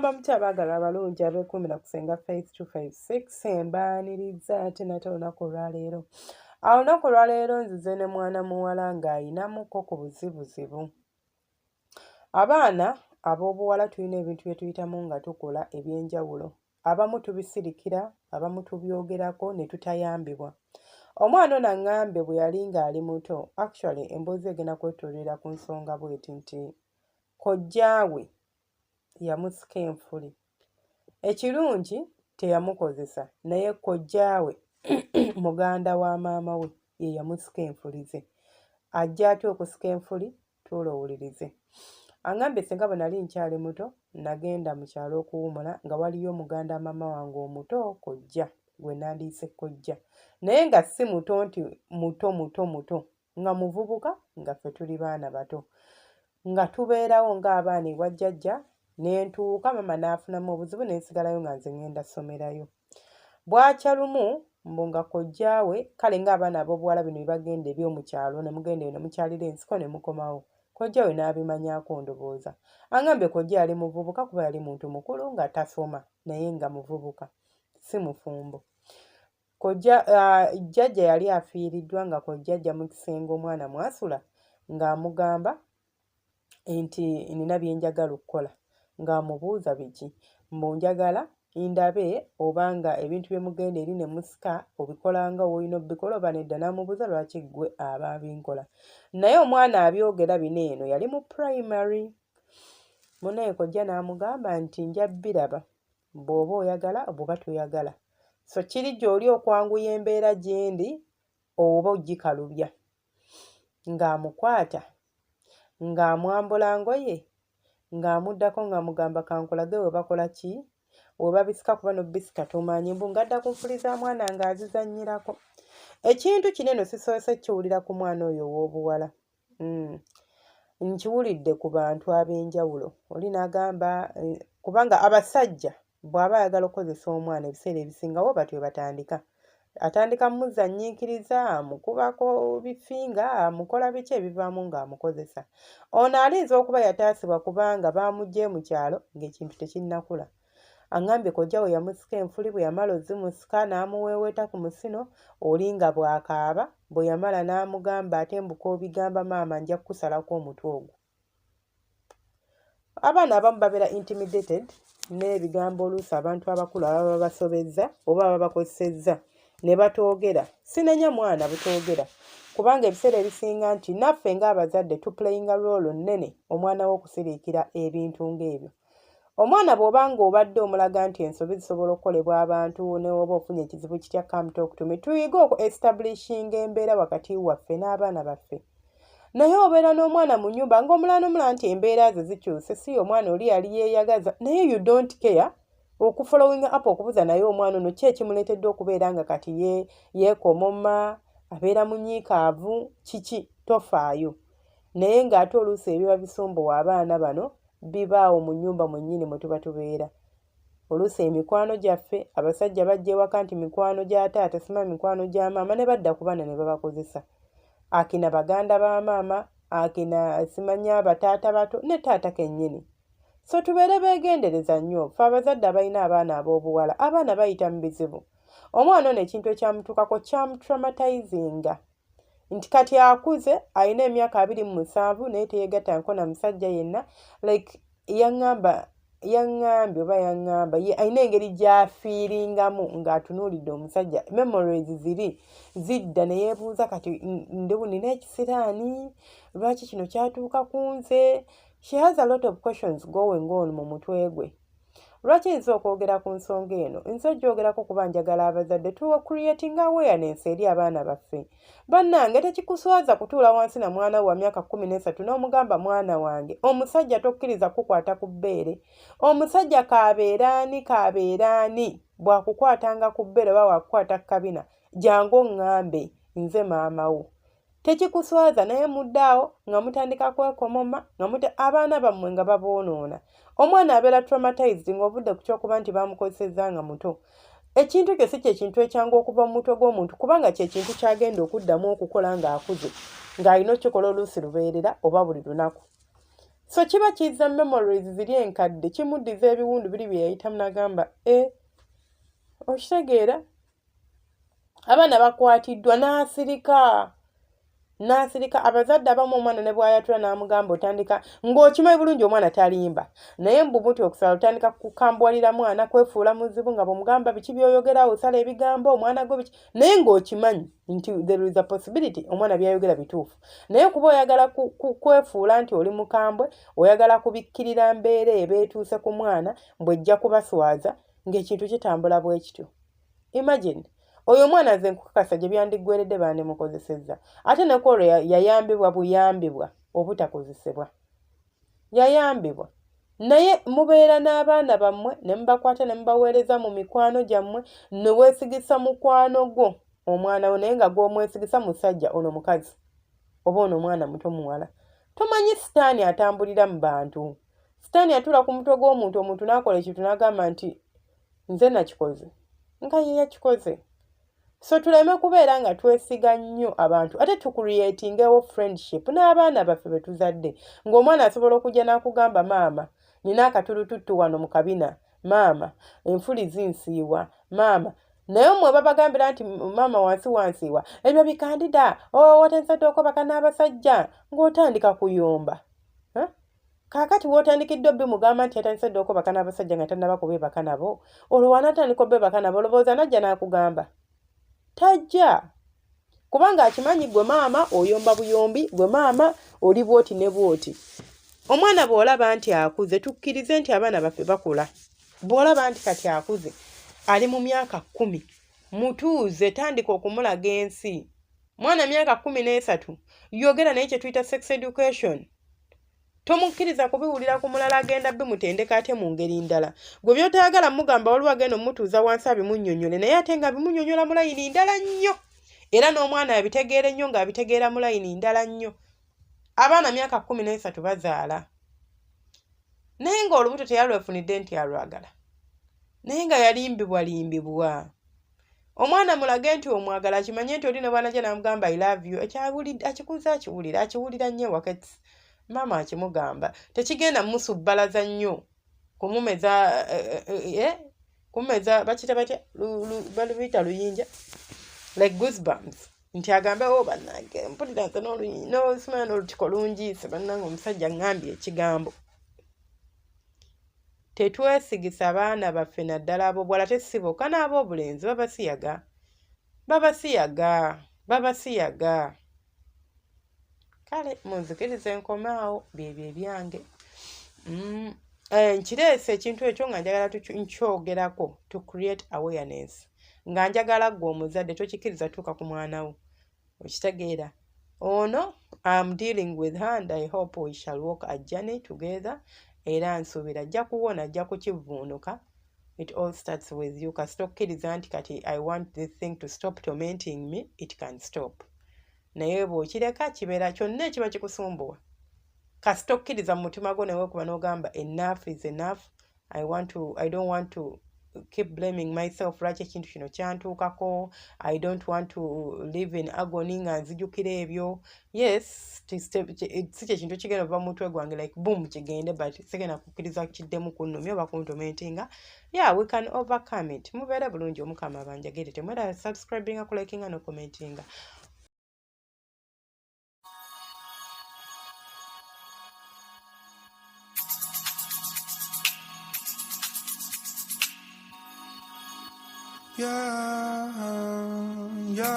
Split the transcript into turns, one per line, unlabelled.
Mugamba mutya abaagalwa abalungi abeekuumira ku Ssenga Faith 256? Mbaaniriza ate nate olunaku olwaleero. Olunaku olwaleero nzize ne mwana muwala ng'ayinamuko ku buzibuzibu. Abaana ab'obuwala tulina ebintu bye tuyitamu nga tukula eby'enjawulo. Abamu tubisirikira, abamu tubyogerako ne tutayambibwa. Omwana ono aŋŋambye bwe yali ng'ali muto, actually emboozi egenda kwetooloolera ku nsonga bw'eti nti kojjaawe yamusika enfuli. Ekirungi teyamukozesa naye kojjaawe muganda wa maama we ye yamusika enfuli ze. Ajja atya okusika enfuli? Tuula owulirize. Aŋŋambye ssenga bwe nali nkyali muto nagenda mu kyalo okuwummula nga waliyo muganda maama wange omuto kojja gwe nandiyise kojja naye nga si muto nti muto muto muto nga muvubuka nga ffe tuli baana bato nga tubeerawo ng'abaana ewa jjajja ne ntuuka maama n'afunamu obuzibu ne nsigalayo nga nze ŋŋenda ssomerayo. Bwakya lumu mbu nga kojjaawe kale ng'abaana ab'obuwala bino bye bagenda eby'omu kyalo ne mugenda eyo ne mukyalira ensiko ne mukomawo. Kojja we n'abimanyaako ndowooza. Angambye kojja yali muvubuka kuba yali muntu mukulu nga tasoma naye nga muvubuka si mufumbo. Kojja jjajja yali afiiriddwa nga kojja ajja mu kisenge omwana mw'asula ng'amugamba nti nina bye njagala okukola ng'amubuuza biki mbu njagala ndabe oba nga ebintu bye mugenda eri ne musika obikola nga w'olina obbikola oba nedda n'amubuuza lwaki ggwe aba abinkola naye omwana abyogera bino eno yali mu primary munnaye kojja n'amugamba nti nja bbiraba bw'oba oyagala bw'oba toyagala so kiri gy'oli okwanguya embeera gye ndi oba ogikalubya ng'amukwata ng'amwambula ngoye ng'amuddako ng'amugamba kankulage we bakola ki we babisika kuba n'obbisika tomanyi mbu ng'adda ku nfuli za mwana ng'azizannyirako. Ekintu kino eno sisoose kkiwulira ku mwana oyo ow'obuwala. Nkiwulidde ku bantu ab'enjawulo oli n'agamba eh, kubanga abasajja bw'aba ayagala okukozesa omwana ebiseera ebisinga bo batyo batandika atandika muzannyiikiriza amukubako bifinga amukola biki ebivaamu ng'amukozesa ono alinza okuba yataasibwa kubanga baamuggye mu kyalo ng'ekintu tekinnakula aŋŋambye kojja we yamusika enfuli bwe yamala ozimusika n'amuweeweeta ku musino oli nga bw'akaaba bwe yamala n'amugamba ate mbu k'obigamba maama nja kukusalako omutwe ogwo abaana abamu babeera intimidated n'ebigambo oluusi abantu abakulu ababa basobezza oba ababakozesezza ne batoogera sinenya mwana butoogera kubanga ebiseera ebisinga nti naffe ng'abazadde tuplayinga role nnene omwana we okusiriikira ebintu ng'ebyo omwana bw'oba ng'obadde omulaga nti ensobi zisobola okukolebwa abantu ne woba ofunye ekizibu kitya come talk to me tuyige oku establishinga embeera wakati waffe n'abaana baffe naye obeera n'omwana mu nnyumba ng'omulala n'omulala nti embeera ze zikyuse si omwana oli yali yeeyagaza naye you don't care okufollowing up okubuza naye omwana ono ki ekimuleetedde okubeera nga kati ye yeekomoma abeera munyiikaavu kiki tofaayo naye ng'ate oluusi ebiba bisumbuwa abaana bano bibaawo mu nnyumba mwennyini mwe tuba tubeera oluusi emikwano gyaffe abasajja bajja ewaka nti mikwano gya taata sima mikwano gya maama ne badda ku baana ne babakozesa akina baganda ba maama akina simanya bataata bato ne taata kennyini so tubeere beegendereza nnyo ffe abazadde abalina abaana ab'obuwala abaana bayita mu bizibu omwana ono ekintu ekyamutuukako kyamutraumatizinga nti kati akuze alina emyaka 27 naye teyegattangako na musajja yenna like yaŋŋamba yaŋŋambye oba yaŋŋamba alina engeri gy'afiiringamu ng'atunuulidde omusajja memories ziri zidda ne yeebuuza kati ndi nina ekisiraani lwaki kino kyatuuka ku nze she has a lot of questions going on mu mutwe gwe lwaki nze okwogera ku nsonga eno nze ogyogerako kuba njagala abazadde tuwa creating awareness eri abaana baffe bannange tekikuswaza kutuula wansi na mwana wa myaka 13 n'omugamba mwana wange omusajja tokkiriza kukwata ku bbeere omusajja kaabeeraani kaabeeraani bw'akukwatanga ku bbeere oba bw'akukwata ku kabina jangu oŋŋambe nze maama wo tekikuswaza naye mudde awo nga mutandika kwekomoma nga muta abaana bammwe nga baboonoona omwana abeera traumatized ng'ovudde ku kyokuba nti bamukozesezza nga muto ekintu ekyo si kyekintu ekyangu okuva mu mutwe gw'omuntu kubanga kyekintu kyagenda okuddamu okukola ng'akuze ng'alina okukikola oluusi lubeerera oba buli lunaku. So kiba kizza memories ziri enkadde, kimuddiza ebiwundu biri bye yayitamu n'agamba e okitegeera abaana bakwatiddwa n'asirika n'asirika. Abazadde abamu omwana ne bw'ayatula n'amugamba otandika ng'okimanyi bulungi omwana talimba, naye mbu buti okusala otandika kukambuwalira mwana, kwefuula muzibu nga bw'omugamba biki by'oyogera, osala ebigambo omwana gwe biki, naye ng'okimanyi nti there is a possibility omwana by'ayogera bituufu, naye kuba oyagala kwefuula nti oli mukambwe, oyagala kubikkirira mbeera eba etuuse ku mwana mbu ejja kubaswaza, ng'ekintu kitambula bwe kityo. Imagine oyo omwana nze nkukakasa gye byandiggweredde bandimukozesezza, ate ne kwolwo yayambibwa buyambibwa obutakozesebwa, yayambibwa. Naye mubeera n'abaana bammwe ne mubakwata ne mubaweereza mu mikwano gyammwe, ne weesigisa mukwano gwo omwana wo, naye nga gw'omwesigisa musajja, ono mukazi oba ono omwana muto muwala. Tomanyi sitaani atambulira mu bantu. Sitaani atuula ku mutwe gw'omuntu, omuntu n'akola ekintu n'agamba nti nze nakikoze, nga ye yakikoze. So tuleme kubeera nga twesiga nnyo abantu, ate tucreatingewo friendship n'abaana baffe be tuzadde, ng'omwana asobola okujja n'akugamba maama nina akatulututtu wano mu kabina, maama enfuli zinsiiwa, maama. Naye mmwe babagambira nti maama wansi wansiiwa, ebyo bikandida, watandise okwebaka n'abasajja, ng'otandika kuyomba. Kaakati w'otandikidde obimugamba nti yatandise dda okwebaka n'abasajja nga tannaba kubeebaka nabo, olwo wanaatandika obeebaka nabo olowooza najja n'akugamba? Tajja, kubanga akimanyi gwe maama oyomba buyombi, gwe maama oli bwoti ne bwoti. Omwana bw'olaba nti akuze, tukkirize nti abaana baffe bakula. Bw'olaba nti kati akuze ali mu myaka 10, mutuuze, tandika okumulaga ensi. Mwana myaka 13, yogera naye kye tuyita sex education. Tomukkiriza kubiwulira ku mulala agenda bimutendeka ate mu ngeri ndala. Gwe by'otayagala mugamba, waliwo agenda omutuuza wansi abimunnyonnyole, naye ate nga abimunnyonnyola mu layini ndala nnyo, era n'omwana abitegeera ennyo ng'abitegeera mu layini ndala nnyo. Abaana myaka 13 bazaala, naye ng'olubuto teyalwefunidde nti alwagala, naye nga yalimbibwalimbibwa. Omwana mulage nti omwagala, akimanye nti oli ne bw'anajja n'amugamba I love you, akikuza akiwulira, akiwulira nnyo ewaka maama akimugamba, tekigenda musubbalaza nnyo kumumeza kumumeza bakiyita batya, baluyita luyinja, like goosebumps, nti agambe o bannange mpulira nze n'osimanya n'olutiko lungiise, bannange omusajja ŋŋambye ekigambo. Tetwesigisa baana baffe naddala ab'obuwala, ate si bokka n'ab'obulenzi babasiyaga, babasiyaga, babasiyaga. Kale munzikirize nkome awo, byebyo ebyange. Nkireese ekintu ekyo nga njagala nkyogerako to create awareness, nga njagala ggwe omuzadde tokikkiriza tuuka ku mwana wo, okitegeera. Ono I'm dealing with her and I hope we shall walk a journey together, era nsuubira ajja kuwona, ajja kukivvuunuka. It all starts with you. Kasita okkiriza nti kati I want this thing to stop tormenting me, it can stop. Naye bw'okireka kibeera kyonna ekiba kikusumbuwa, kasita okkiriza mu mutima gwo neweekuba n'ogamba enough is enough, I don't want to keep blaming myself lwaki ekintu kino kyantuukako, I don't want to live in agony nga nzijukira ebyo. Yes, si kyekintu ekigenda okuva mu mutwe gwange like boom kigende, but sigenda kukkiriza kiddemu kunnumya oba kuntormentinga. Yeah, we can overcome it. Mubeere bulungi, Omukama abanjagire. Temwerabira subscribinga, kulikinga n'okucommentinga.
Yeah, yeah.